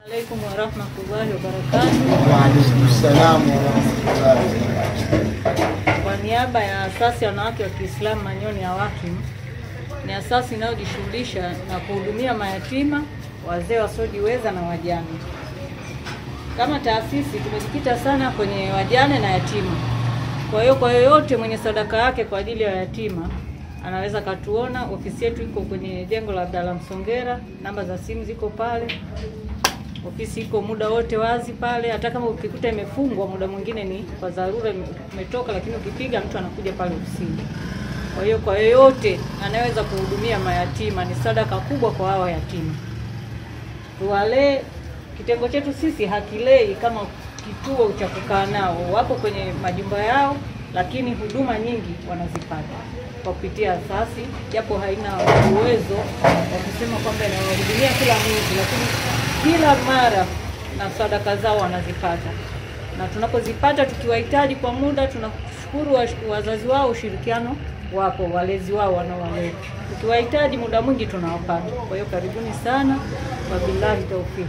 Alaikum warahmatullahi wabarakatuh. Wa alaikum salam warahmatullahi wabarakatuh. Kwa niaba ya asasi ya wanawake wa Kiislamu Manyoni AWAKIM, ni asasi inayojishughulisha na kuhudumia mayatima, wazee wasiojiweza na wajane. Kama taasisi tumejikita sana kwenye wajane na yatima. Kwa hiyo kwa yoyote mwenye sadaka yake kwa ajili ya yatima anaweza katuona. Ofisi yetu iko kwenye jengo la Abdalla Msongera, namba za simu ziko pale. Ofisi iko muda wote wazi pale, hata kama ukikuta imefungwa muda mwingine ni kwa dharura imetoka, lakini ukipiga mtu anakuja pale ofisini. Kwa hiyo kwa yoyote anayeweza kuhudumia mayatima ni sadaka kubwa kwa hawa yatima. Tuwalee, kitengo chetu sisi hakilei kama kituo cha kukaa nao, wapo kwenye majumba yao, lakini huduma nyingi wanazipata kwa kupitia asasi, japo haina uwezo wa kusema kwamba inawahudumia kila mwezi, lakini kila mara na sadaka zao wanazipata. Na tunapozipata tukiwahitaji kwa muda, tunashukuru wazazi wao, ushirikiano wapo, walezi wao wanaowalea. Tukiwahitaji muda mwingi tunawapata. Kwa hiyo karibuni sana, wabillahi tawfik.